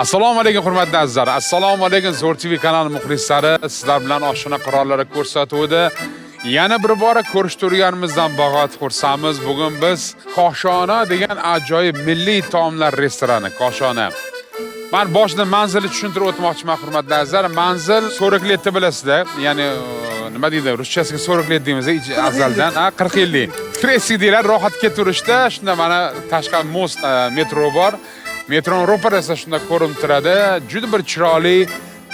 Assalomu alaykum hurmatli azizlar. Assalomu alaykum Zo'r TV kanali muxlislari. Sizlar bilan Oshxona qirollari ko'rsatuvida yana bir bora ko'rishtirganimizdan bag'oyat xursandmiz. Bugun biz Koshona degan ajoyib milliy taomlar restorani Koshona. Men boshida manzilni tushuntirib o'tmoqchiman hurmatli azizlar. Manzil 40 letni bilasizlar. Ya'ni nima deydi, ruschasiga 40 let deymiz azaldan. Ha, 40 yillik. Kresi deyiladi, rohatga turishda. Shunda mana tashqari most metro bor. Metroni ro'parasida shunda ko'rinib turadi. Juda bir chiroyli,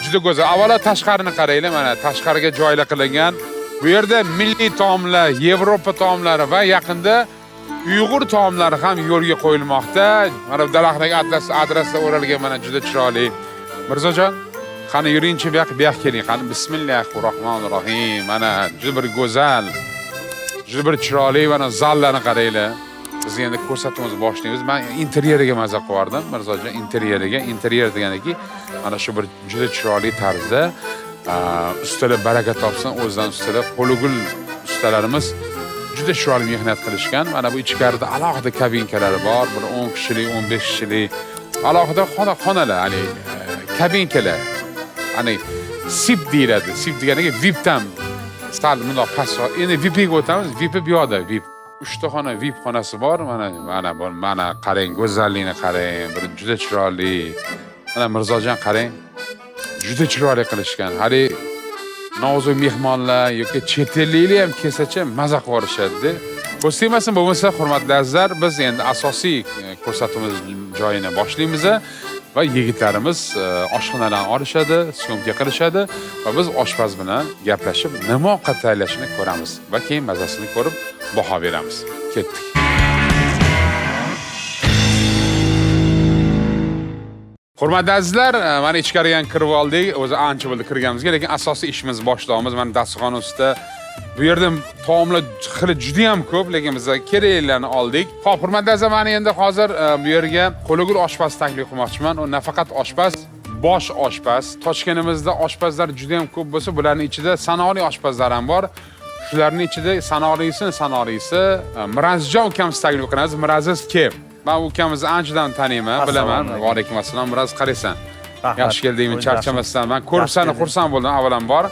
juda go'zal. Avvalo tashqarini qaranglar, mana tashqariga joylar qilingan. Bu yerda milliy taomlar, Yevropa taomlari va yaqinda Uyg'ur taomlari ham yo'lga qo'yilmoqda. Mana bu daraxtdagi atlas adreslar o'ralgan mana juda chiroyli. Mirzojon, qani yuringchi bu yoqqa, bu yoqqa keling. Qani bismillahir rohmanir rohim. Mana juda bir go'zal, juda bir chiroyli mana zallarni qaranglar. Biz endi ko'rsatuvimizni boshlaymiz. Men interyeriga maza qilib Mirzojon, interyeriga. Interyer deganiki, mana shu bir juda chiroyli tarzda ustalar baraka topsin, o'zidan ustalar, qo'li gul ustalarimiz juda chiroyli mehnat qilishgan. Mana bu ichkarida alohida kabinkalari bor, bir 10 kishilik, 15 kishilik alohida xonalar, ya'ni kabinkalar. Ya'ni VIP deyiladi. VIP deganiga VIPdan sal bundoq pastroq. Endi VIPga o'tamiz. VIP bu yoqda, VIP. 3 ta xona VIP xonasi bor. Mana mana bu mana qarang, go'zalligini qarang, bir juda chiroyli. Mana Mirzojon qarang. Juda chiroyli qilishgan. Hali nozik mehmonlar yoki chet elliklar ham kelsachi maza qilib yuborishadi. Ko'z tegmasin, bo'lmasa hurmatli azizlar, biz endi asosiy ko'rsatuvimiz joyini boshlaymiz va yigitlarimiz oshxonadan olishadi, syomka qilishadi va biz oshpaz bilan gaplashib, nima ovqat tayyorlashini ko'ramiz va keyin mazasini ko'rib baho beramiz. Ketdik. Hurmatli azizlar, mana ichkariga ham kirib oldik. O'zi ancha bo'ldi kirganimizga, lekin asosiy ishimiz boshlaymiz. Mana dasturxon ustida bu yerda taomlar xili juda ham ko'p, lekin biz keraklilarni oldik. Xo'p, hurmatli azizlar, mana endi hozir bu yerga qo'li gul oshpaz taklif qilmoqchiman. U nafaqat oshpaz, bosh oshpaz. Toshkentimizda oshpazlar juda ham ko'p bo'lsa, bularning ichida sanoqli oshpazlar ham bor. Shularning ichida sanoqlisi Mirazizjon ukamizni taklif qilamiz. Miraziz kim? Men ukamizni anchadan taniyman, bilaman. Va alaykum assalom. Miraz, qaraysan. Yaxshi keldingmi, charchamasdan. Men ko'rib seni xursand bo'ldim avvalambor.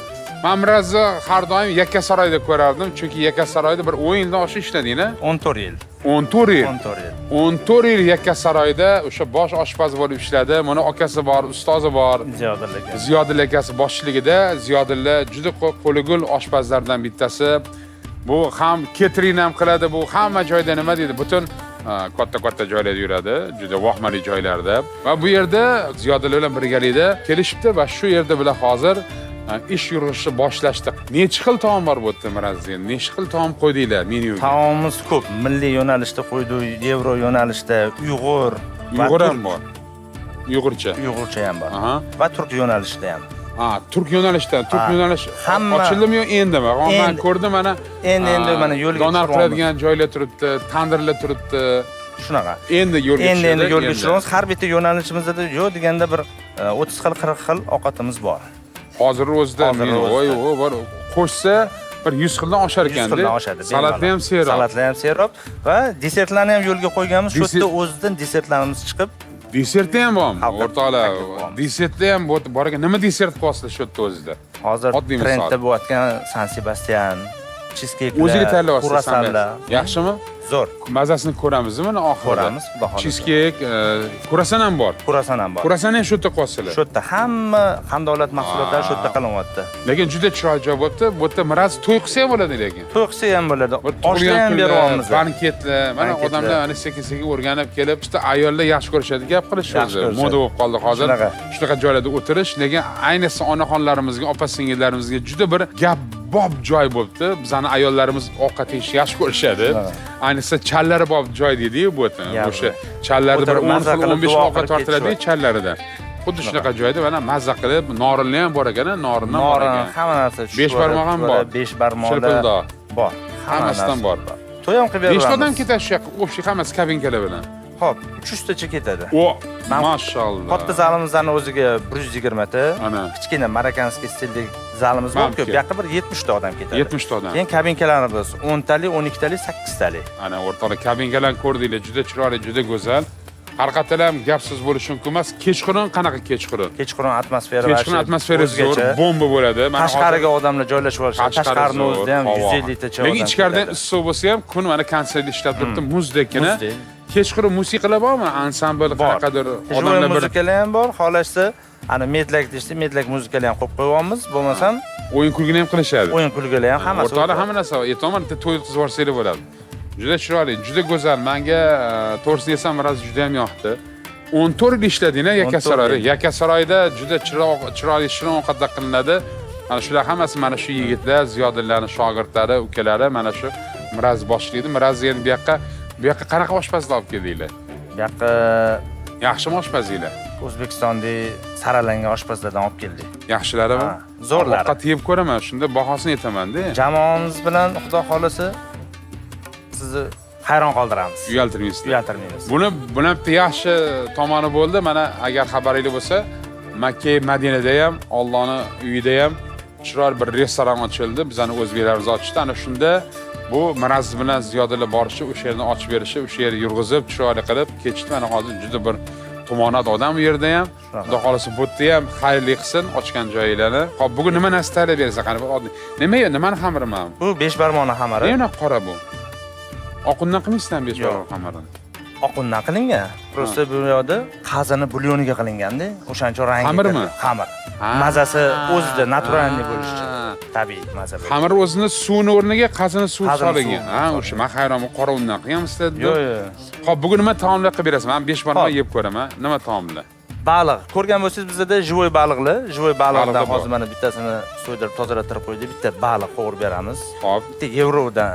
Men Mirazni har doim Yakkasaroyda ko'rardim, chunki Yakkasaroyda bir 10 yildan oshiq ishlading-a? 14 yil. 14 yil. 14 yil. 14 yil Yakkasaroyda o'sha bosh oshpaz bo'lib ishladi. Buni akasi bor, ustozi bor. Ziyodilla aka. Ziyodilla akasi boshchiligida Ziyodilla juda qo'li gul oshpazlardan bittasi. Bu ham ketering ham qiladi, bu hamma joyda nima deydi, butun katta-katta joylarda yuradi, juda vahmali joylarda. Va bu yerda Ziyodilla bilan birgalikda kelishibdi va shu yerda bular hozir ish yurishni boshlashdi. Necha xil taom bor bu yerda Miraziz? Necha xil taom qo'ydinglar menyuga? Taomimiz ko'p. Milliy yo'nalishda qo'ydik, yevro yo'nalishda, uyg'ur, Uyg'ur ham bor. Uyg'urcha. Uyg'urcha ham bor. Aha. Va turk yo'nalishida ham. Ha, turk yo'nalishdan, turk yo'nalish hamma ochildimi yo endimi? Men ko'rdim mana. Endi mana yo'lga donar qiladigan joylar turibdi, tandirlar turibdi. Shunaqa. Endi yo'lga tushadi. Endi yo'lga tushamiz. Har bitta yo'nalishimizda yo'q deganda bir 30 xil, 40 xil ovqatimiz bor. Hozir o'zida voy voy bor. Qo'shsa bir 100 xildan oshar ekan-da. 100 xildan oshadi. Salatlar ham serob. Salatlar ham serob va desertlarni ham yo'lga qo'yganmiz. Shu yerda o'zidan desertlarimiz chiqib. Desertda ham bormi? O'rtoqlar, desertda ham bor ekan. Nima desert qilyapsizlar shu yerda o'zida? Hozir trendda bo'layotgan San Sebastian, cheesecake, o'ziga tayyorlayapsiz. Yaxshimi? Zo'r. Mazasini ko'ramizmi mana oxirida? Ko'ramiz, xudo xohlasa. Cheesecake, kurasan ham bor. Kurasan ham bor. Kurasan ham shu yerda qilyapsizlar. Shu yerda hamma qandolat mahsulotlari shu yerda qilyapti. Lekin juda chiroyli joy bo'libdi. Bu yerda Miraz to'y qilsa ham bo'ladi lekin. To'y qilsa ham bo'ladi. Oshlar ham beryapmiz. Banketlar, mana odamlar ana sekin-sekin o'rganib kelib, juda ayollar yaxshi ko'rishadi, gap qilish o'zi. Moda bo'lib qoldi hozir. Shunaqa joylarda o'tirish, lekin ayniqsa onaxonlarimizga, opa-singillarimizga juda bir gap bob joy bo'libdi. Bizani ayollarimiz ovqat yeyishni yaxshi ko'rishadi. Ayniqsa challari bob joy deydi-yu bu yerda. O'sha challarida bir 10 xil, 15 xil ovqat tortiladi challarida. Xuddi shunaqa joyda mana mazza qilib, norinli ham bor ekan, norin ham bor ekan. Hamma narsa. 5 barmoq ham bor. 5 barmoqda bor. Hammasidan bor. To'y ham qilib beramiz. 5 odam ketadi shu yoqqa, общий hammasi kabinkalar bilan. Xo'p, 300 tacha ketadi. O, mashalloh. Katta zalimizning o'ziga 120 ta, kichkina marokanskiy stildagi zalimiz bor-ku, bu yoqqa bir 70 ta odam ketadi. 70 ta odam. Keyin kabinkalarimiz 10 talik, 12 talik, 8 talik. Ana o'rtoqlar, kabinkalarni ko'rdinglar, juda chiroyli, juda go'zal. Haqiqatan ham gap so'z bo'lishi mumkin emas. Kechqurun qanaqa kechqurun? Kechqurun atmosfera Kechqurun atmosfera zo'r, bomba bo'ladi. Mana tashqariga odamlar joylashib olishadi. Tashqarini o'zida ham 150 tacha odam. Lekin ichkarida issiq bo'lsa ham kun mana konsert ishlab turibdi, muzdekkina. Kechqurun musiqalar bormi? Ansambl qanaqadir odamlar bir musiqalar ham bor, xohlashsa ana medlak deyishdi, medlak musiqalar ham qo'yib qo'yamiz, bo'lmasam o'yin kulgini ham qilishadi. O'yin kulgilar ham hammasi. O'rtoqlar hamma narsa, aytaman, bitta to'y o'tkazib yuborsanglar bo'ladi. Juda chiroyli, juda go'zal. Menga to'g'risini desam, miraz juda ham yoqdi. 14 yil ishlading-a Yakkasaroyda. Yakkasaroyda juda chiroyli shirin ovqatlar qilinadi. Mana shular hammasi mana shu yigitlar, Ziyodillarning shogirdlari, ukalari mana shu Miraz boshlaydi. Miraz endi bu yoqqa qanaqa oshpazlar olib keldinglar? Bu yoqqa yaxshimi oshpazinglar? O'zbekistondagi saralangan oshpazlardan olib keldik. Yaxshilarimi? Zo'rlari. Ovqat yeb ko'raman, shunda bahosini aytaman-da. Jamoamiz bilan Xudo xolasa sizni hayron qoldiramiz. Uyaltirmaysizlar. Uyaltirmaymiz. Buni bitta yaxshi tomoni bo'ldi. Mana agar xabaringiz bo'lsa, Makka Madinada ham, Allohning uyida ham chiroyli bir restoran ochildi. Bizani o'zbeklarimiz ochdi. Ana shunda bu Miraz bilan Ziyodilla borishi, o'sha yerni ochib berishi, o'sha yerni yurg'izib, chiroyli qilib ketishdi. Mana hozir juda bir tumonat odam u yerda ham. Xudo xolasa bu yerda ham xayrli qilsin ochgan joylarni. Xo'p, bugun nima narsa tayyorlab berasan? Qani bir oddiy. Nima, nimani xamiri mana? Bu besh barmoqni xamiri. Nima qora bu? Oqundan qilmaysizmi besh barmoq xamirini? Oqundan qilingan. Prosta bu yoqda qazini bulyoniga qilinganda, o'shancha rangi. Xamirmi? Xamir. Mazasi o'zida naturalniy bo'lishi uchun. Tabiiy maza bo'ladi. Xamir o'zini suvini o'rniga qazini suv solingan. Ha, o'sha men hayronman, qora undan qilganmisizlar dedim. Yo'q, yo'q. Xo'p, bugun nima taomlar qilib berasiz? Men besh barmoq yeb ko'raman. Nima taomlar? Baliq. Ko'rgan bo'lsangiz bizda живой baliqlar, живой baliqdan hozir mana bittasini so'ydirib tozalattirib qo'ydik. Bitta baliq qovurib beramiz. Xo'p. Bitta yevrodan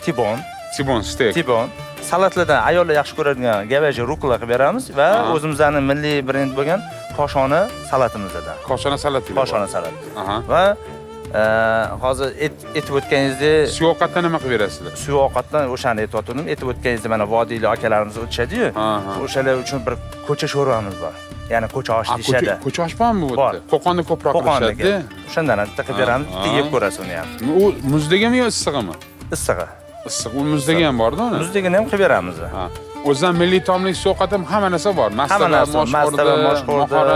tibon. Tibon steak. Tibon. Salatlardan ayollar yaxshi ko'radigan gavaji rukla qilib beramiz va o'zimizning milliy brend bo'lgan koshona salatimizdan. Koshona salati. Koshona salati. Va hozir aytib o'tganingizdek suyuq ovqatdan nima qilib berasizlar? Suyuq ovqatdan o'shani aytayotgandim. Aytib o'tganingizdek mana vodiylik akalarimiz o'tishadi-yu. O'shalar uchun bir ko'cha sho'rvamiz bor. Ya'ni ko'cha osh deyishadi. Ko'cha osh bormi bu yerda? Qo'qonda ko'proq qilishadi. O'shandan bitta qilib beramiz, bitta yeb ko'rasiz uni ham. U muzdagimi yo issig'imi? Issig'i. Issiq, u muzdagi ham bor-da uni. Muzdagini ham qilib beramiz. Ha. O'zidan milliy taomli ovqat ham hamma narsa bor. Mastava, moshxo'rda,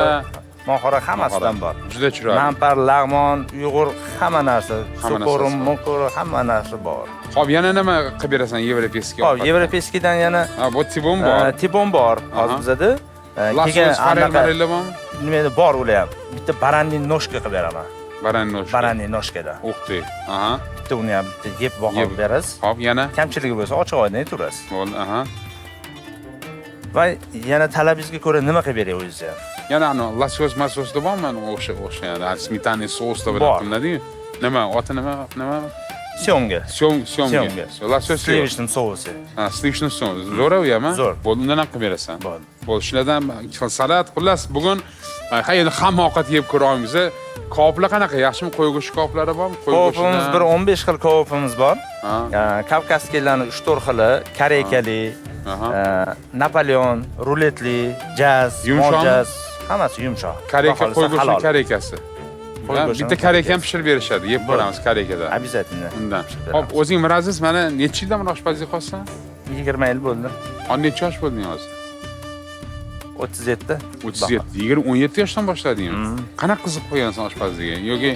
moxora hammasidan bor. Juda chiroyli. Manpar, lag'mon, uyg'ur hamma narsa, suqorim, muqur hamma narsa bor. Xo'p, yana nima qilib berasan yevropeyskiy ovqat? Xo'p, yevropeyskiydan yana ha, bu tibon bor. Tibon bor hozir bizada. Keyin anaqa bormi? Nima bor ular ham. Bitta baranning noshka qilib beraman. Baranning noshka. Baranning noshkada. Uqti. Aha. Bitta uni ham bitta yeb baho berasiz. Xo'p, yana kamchiligi bo'lsa ochiq oydin aytaverasiz. Bo'ldi, aha. Va yana talabingizga ko'ra nima qilib beray o'zingiz ham? Yana ana lasos masosda bormi? O'sha o'sha smetana sousda bilan qilinadi-yu. Nima, oti nima, nima? Syomga. Syomga. Lasos sливочным sousi. Ha, sливочный sous. Zo'r u ham, ha? Zo'r. Bo'ldi, undan ham qilib berasan. Bo'ldi. Bo'ldi, shulardan salat, xullas bugun ha, endi hamma ovqat yeb ko'ra olmaymiz. Kaboblar qanaqa? Yaxshimi? Qo'y go'shti kaboblari bormi? Qo'y go'shtimiz bir 15 xil kabobimiz bor. Kavkazskilarning 3-4 xili, koreykali, Napoleon, ruletli, jaz, mojaz, hammasi yumshoq. Koreyka qo'y go'shti koreykasi. Bitta koreyka ham pishirib berishadi. Yeb ko'ramiz koreykada. Обязательно. Undan. Xo'p, o'zing Miraziz, mana necha yildan beri oshpazlik qilyapsan? 20 yil bo'ldi. Necha yosh bo'lding hozir? 37. 37. 17 yoshdan boshladingmi? Qanaqa qiziqib qo'ygansan oshpazlikka? Yoki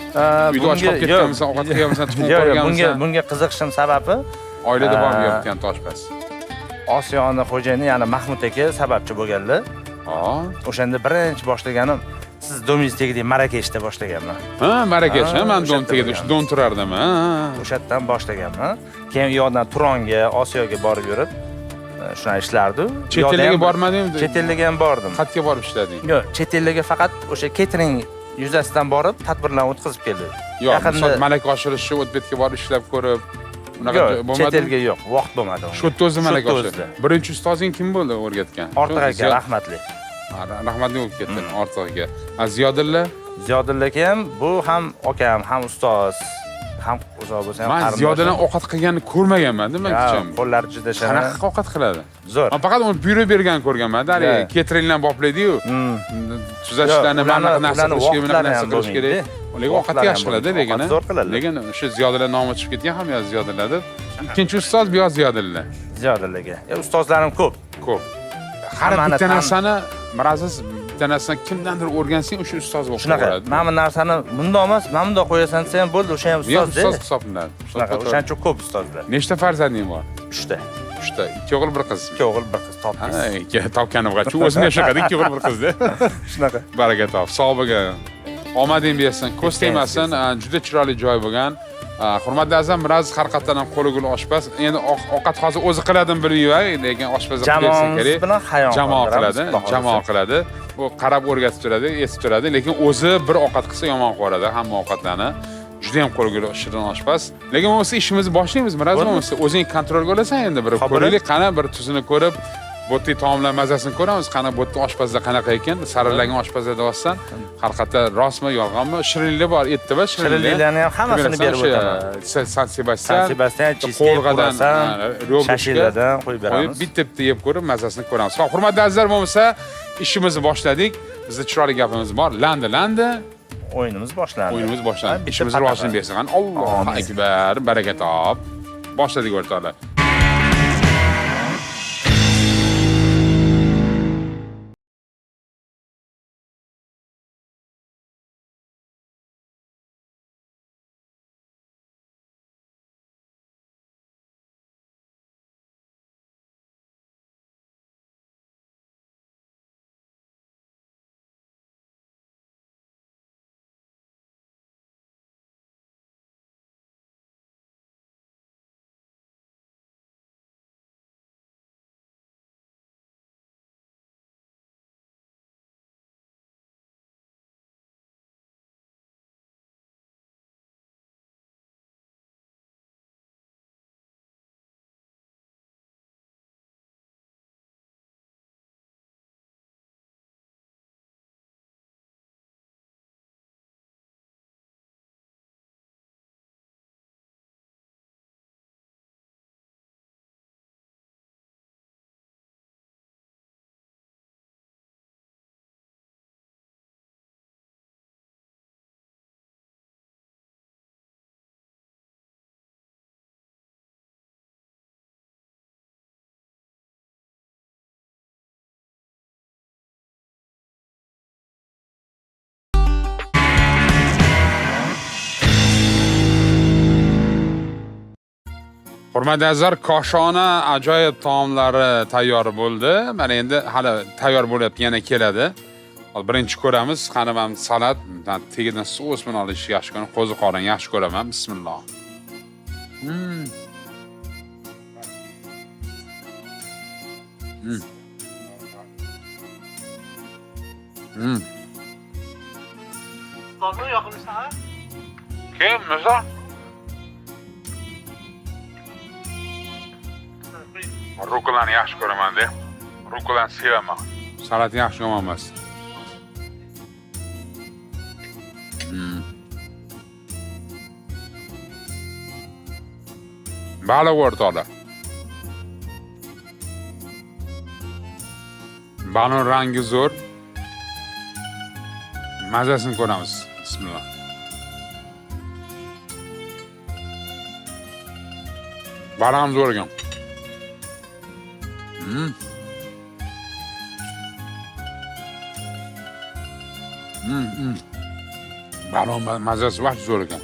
uyda och qolib ketganmisan, ovqat qilganmisan, tuxum qo'yganmisan? Bunga qiziqishim sababi oilada bormi yotgan oshpaz? Osiyoni xo'jayini, ya'ni Mahmud aka sababchi bo'lganlar. O'shanda birinchi boshlaganim siz domingiz tagidagi Marrakeshda boshlaganman. Ha, Marrakesh, ha, men dom tagida o'sha dom turardim, ha. O'sha yerdan boshlaganman. Keyin u yoqdan Turonga, Osiyoga borib yurib, shunday ishlardi. Chet elga bormadingmi? Chet elga ham bordim. Qayerga borib ishlading? Yo'q, chet elga faqat o'sha catering yuzasidan borib, tadbirlarni o'tkazib keldim. Yo'q, misol malaka oshirishni o'tbetga borib ishlab ko'rib, unaqa bo'lmadi. Chet elga yo'q, vaqt bo'lmadi. Shu yerda o'zi malaka oshirdi. Birinchi ustozing kim bo'ldi o'rgatgan? Ortiq aka, rahmatli. Rahmatli bo'lib ketdi Ortiq aka. Ziyodilla? Ziyodilla aka ham, bu ham akam, ham ustoz, ham uzoq bo'lsa ham qarindosh. Men Ziyodillan ovqat qilganini ko'rmaganman-da, men kichim. Qo'llari juda shirin. Qanaqa ovqat qiladi? Zo'r. Men faqat uni buyruq berganini ko'rganman-da, haligi cateringlar boplaydi-yu. Tuzatishlarni, mana bunaqa narsa qilish kerak, bunaqa narsa qilish kerak. Lekin ovqatni yaxshi qiladi, lekin. Zo'r qiladi. Lekin o'sha Ziyodilla nomi chiqib ketgan ham yo Ziyodilla deb. Ikkinchi ustoz bu yoq Ziyodilla. Ziyodillaga. Ustozlarim ko'p. Ko'p. Har bitta narsani Miraziz, bitta narsani kimdandir o'rgansang, o'sha ustoz bo'lib qoladi. Mana bu narsani bundoq emas, mana bundoq qo'yasan desa ham bo'ldi, o'sha ham ustoz. Ustoz hisoblanadi. Shunaqa, o'shaning uchun ko'p ustozlar. Nechta farzanding bor? 3 ta. 3 ta. 2 o'g'il, 1 qiz. 2 o'g'il, 1 qiz topdingiz. Ha, ikki topganim bor. O'zim ham shunaqa, 2 o'g'il, 1 qizda. Shunaqa. Baraka top. Sog' bo'lgin. Omading bersin, ko'z tegmasin. Juda chiroyli joy bo'lgan. Hurmatli azizlar, Miraziz har qatdan ham qo'li gul oshpaz. Endi ovqat hozir o'zi qiladimi bilmayman, lekin oshpaz qilsa kerak. Bilan hayon jamoa qiladi, jamoa qiladi. U qarab o'rgatib turadi, esib turadi, lekin o'zi bir ovqat qilsa yomon qiladi hamma ovqatlarni. Juda ham qo'li gul shirin oshpaz. Lekin bo'lmasa ishimizni boshlaymiz, Miraziz, bo'lmasa o'zing kontrolga olasan endi bir ko'raylik, qani bir tuzini ko'rib, bu yerda taomlar mazasini ko'ramiz, qani bu yerda oshpazlar qanaqa ekan, saralagan oshpazlar deyapsan. Haqiqatda rostmi, yolg'onmi? Shirinlik bor, etdi va shirinliklarni ham hammasini berib o'taman. San Sebastian, cheesecake, shashillardan qo'yib beramiz. Bitta-bitta yeb ko'rib, mazasini ko'ramiz. Xo'p, hurmatli azizlar, bo'lmasa ishimizni boshladik. Bizda chiroyli gapimiz bor. Landi. O'yinimiz boshlandi. O'yinimiz boshlandi. Ishimiz rivojini bersin. Allohu akbar, baraka top. Boshladik o'rtoqlar. Hurmatli azizlar, Koshona ajoyib taomlari tayyor bo'ldi. Mana endi hali tayyor bo'lyapti, yana keladi. Hozir birinchi ko'ramiz. Qani mana salat, tegidan sous bilan olishni yaxshi ko'raman. Qo'ziqorin yaxshi ko'raman. Bismillah. Ustozmi yoqimlisi ha? Kim, Mirzo? Rukolani yaxshi ko'raman-da. Rukolani sevaman. Salatni yaxshi yomon emas. Baliq o'rtoqlar. Baliq rangi zo'r. Mazasini ko'ramiz. Bismillah. Baliq ham zo'r ekan. Balon mazasi vahsh zo'r ekan.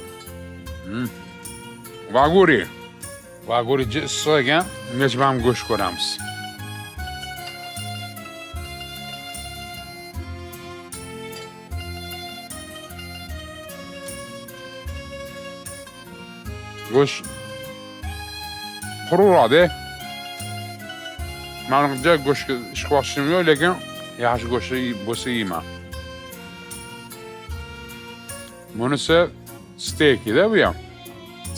Vaguri. Vaguri issiq ekan. Ungacha ham go'sht ko'ramiz. Go'sht quruqroq-da. Manimcha go'shtga ishqibozchiligim yo'q, lekin yaxshi go'sht bo'lsa yeyman. Bunisi steak-da bu ham.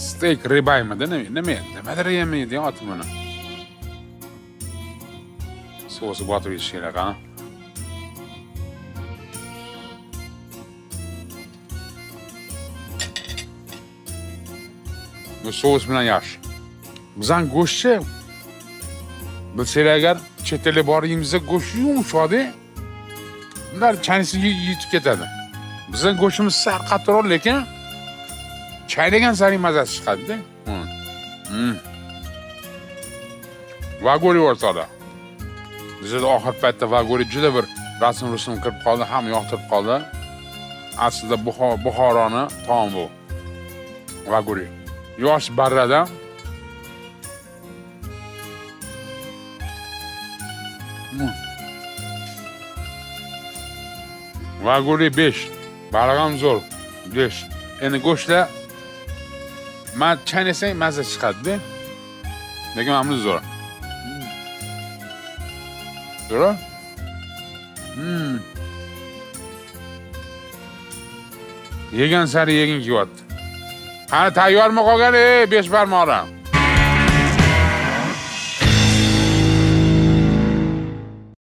Steak ribaymidi, nima? Nimadir yemaydi oti buni. Sousi botirib yeyish kerak, ha? Bu sous bilan yaxshi. Bizning go'shtchi bilsanglar agar chet elga borganimizda go'sht yumshoqda, ular chaynisiga yetib ketadi. Bizning go'shtimiz sal qattiqroq, lekin chaylagan sari mazasi chiqadi-da. Vaguri o'rtoqlar. Bizda oxir paytda vaguri juda bir rasm rusum kirib qoldi, ham yoqtirib qoldi. Aslida Buxoroni taomi bu. Vaguri. Yosh barradan Vaguri 5. Balig'am zo'r. 5. Endi go'shtlar man chaynasang mazza chiqadi-da. Lekin mana bu zo'r. Zo'r? Yegan sari yeging kelyapti. Qani tayyormi qolgan, ey 5 barmoqdan?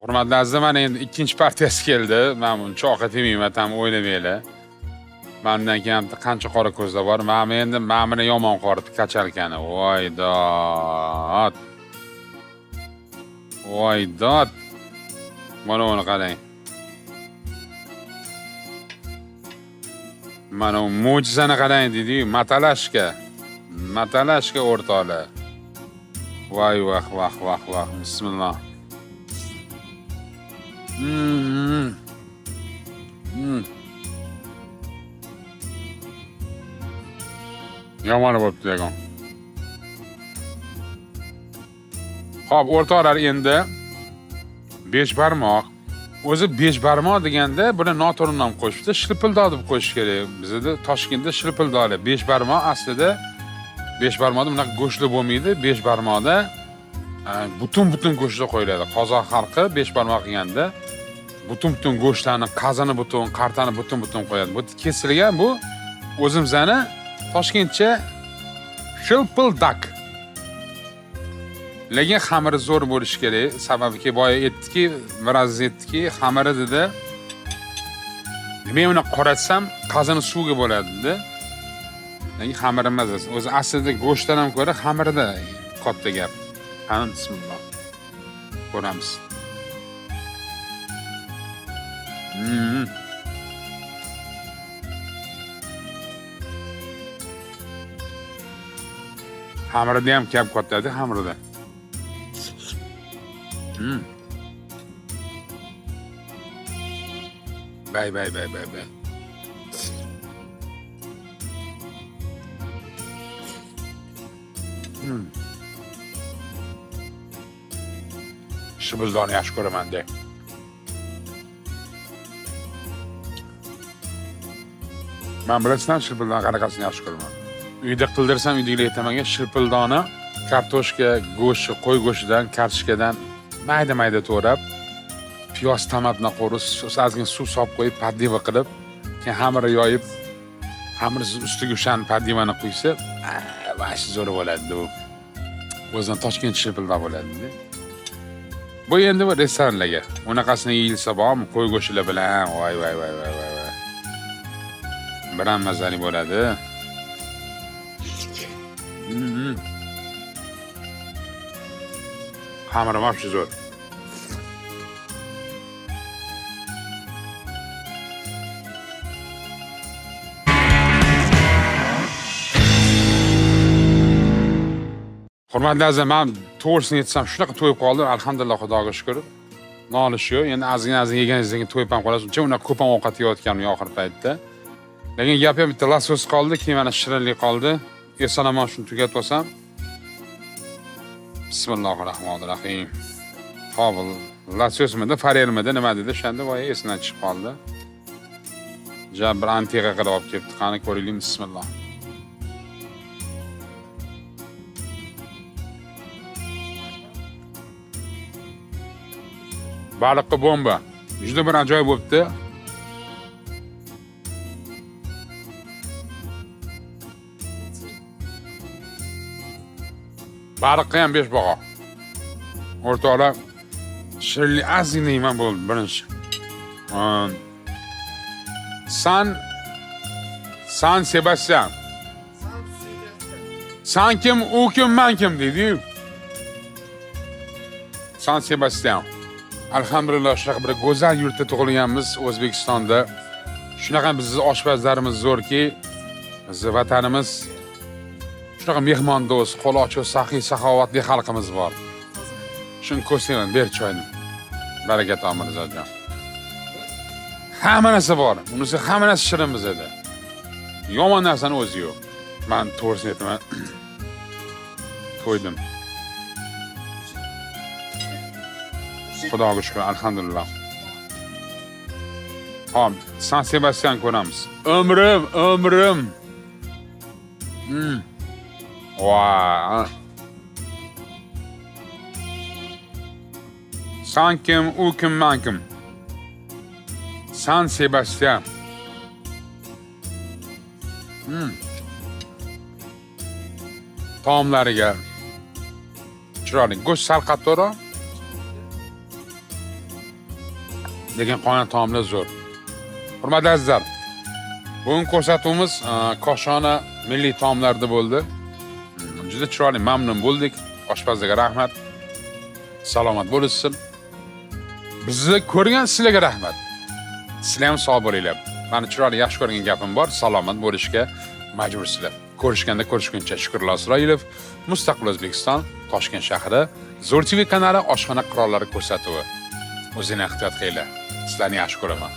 Hurmatli azizlar, mana endi ikkinchi partiyasi keldi. Men buncha ovqat yemayman, tam o'ylamanglar. Mendan keyin bitta qancha qora ko'zlar bor. Mana endi mana buni yomon qoritdi kachalkani. Voy dod. Voy dod. Mana uni qarang. Mana u mo'jizani qarang deydi-yu, matalashka. Matalashka o'rtoqlar. Voy vah vah vah vah. Bismillah. Yomon bo'libdi lekin. Xo'p, o'rtoqlar, endi 5 barmoq. O'zi 5 barmoq deganda buni noto'g'ri nom qo'yishibdi, shilpildoq deb qo'yish kerak. Bizda Toshkentda shilpildoqlar. 5 barmoq aslida 5 barmoqda bunaqa go'shtli bo'lmaydi. 5 barmoqda butun-butun go'shtli qo'yiladi. Qozoq xalqi 5 barmoq qilganda butun-butun go'shtlarni, qazini butun, qartani butun-butun qo'yadi. Bu kesilgan, bu o'zimizani Toshkentcha shilpildak. Lekin xamiri zo'r bo'lishi kerak. Sababiki boya aytdiki, biroz aytdiki, xamiri dedi. Men uni qoratsam, qazini suvga bo'ladi dedi. Lekin xamiri mazasi. O'zi aslida go'shtdan ham ko'ra xamirida katta gap. Qani bismillah. Ko'ramiz. Xamirida ham gap katta-da, xamirida. Bay bay bay bay bay. Shibildoni yaxshi ko'raman de. Men bilasizlar, shilpildon qanaqasini yaxshi ko'raman. Uyda qildirsam uydagilar aytamanga shilpildoni kartoshka go'shti, qo'y go'shtidan, kartoshkadan mayda-mayda to'g'rab, piyoz tomatni qovurib, ozgina suv solib qo'yib, poddiva qilib, keyin xamir yoyib, xamir ustiga o'shani poddivani quysa, vashi zo'r bo'ladi bu. O'zidan Toshkent shilpildon bo'ladi. Bu endi bu restoranlarga. Unaqasini yeyilsa bormi, qo'y go'shtlar bilan, voy voy voy voy voy voy. Biram mazali bo'ladi. Xamiri вообще zo'r. Hurmatli azizlar, men to'g'risini aytsam, shunaqa to'yib qoldim, alhamdulillah, Xudoga shukr. Nolish yo'q. Endi ozgina yeganingizdan keyin to'yib ham qolasiz. Uncha unaqa ko'p ham ovqat yeyotganim yo'q oxirgi paytda. Lekin gap ham bitta lasos qoldi, keyin mana shirinlik qoldi. Eson omon shuni tugatib olsam. Bismillahirrohmanirrohim. Xo'p, lasosmidi, farelmidi, nima dedi? O'shanda voy esimdan chiqib qoldi. Ja bir antiqa qilib olib kelibdi. Qani ko'raylik, bismillah. Baliqqa bomba. Juda bir ajoyib bo'pti. Baliqqa ham 5 baho. O'rtoqlar, shirinlik ozgina yeyman bo'ldi birinchi. San Sebastian. San kim, u kim, man kim deydi-yu. San Sebastian. Alhamdulillah, shunaqa bir go'zal yurtda tug'ilganmiz, O'zbekistonda. Shunaqa bizning oshpazlarimiz zo'rki, bizning vatanimiz shunaqa mehmondo'st, qo'l ochiq, saxiy, saxovatli xalqimiz bor. Shuni ko'rsayman, ber choyni. Baraka top, Mirzajon. Hamma narsa bor. Unisi hamma narsa shirin bizada. Yomon narsani o'zi yo'q. Men to'g'risini aytaman. To'ydim. Xudoga shukr, alhamdulillah. Hop, San Sebastian ko'ramiz. Umrim, umrim. Voy. San kim, u kim, man kim? San Sebastian. Taomlariga chiroyli. Go'sht sal qattiqroq. Lekin qolgan taomlar zo'r. Hurmatli azizlar, bugun ko'rsatuvimiz Koshona milliy taomlarida bo'ldi. Juda chiroyli, mamnun bo'ldik. Oshpazlarga rahmat. Salomat bo'lishsin. Bizni ko'rgan sizlarga rahmat. Sizlar ham sog' bo'linglar. Meni chiroyli yaxshi ko'rgan gapim bor, salomat bo'lishga majbursizlar. Ko'rishganda ko'rishguncha Shukrullo Isroilov, Mustaqil O'zbekiston, Toshkent shahri, Zo'r TV kanali oshxona qirollari ko'rsatuvi. O'zingni ehtiyot qilinglar. Sizlarni yaxshi ko'raman.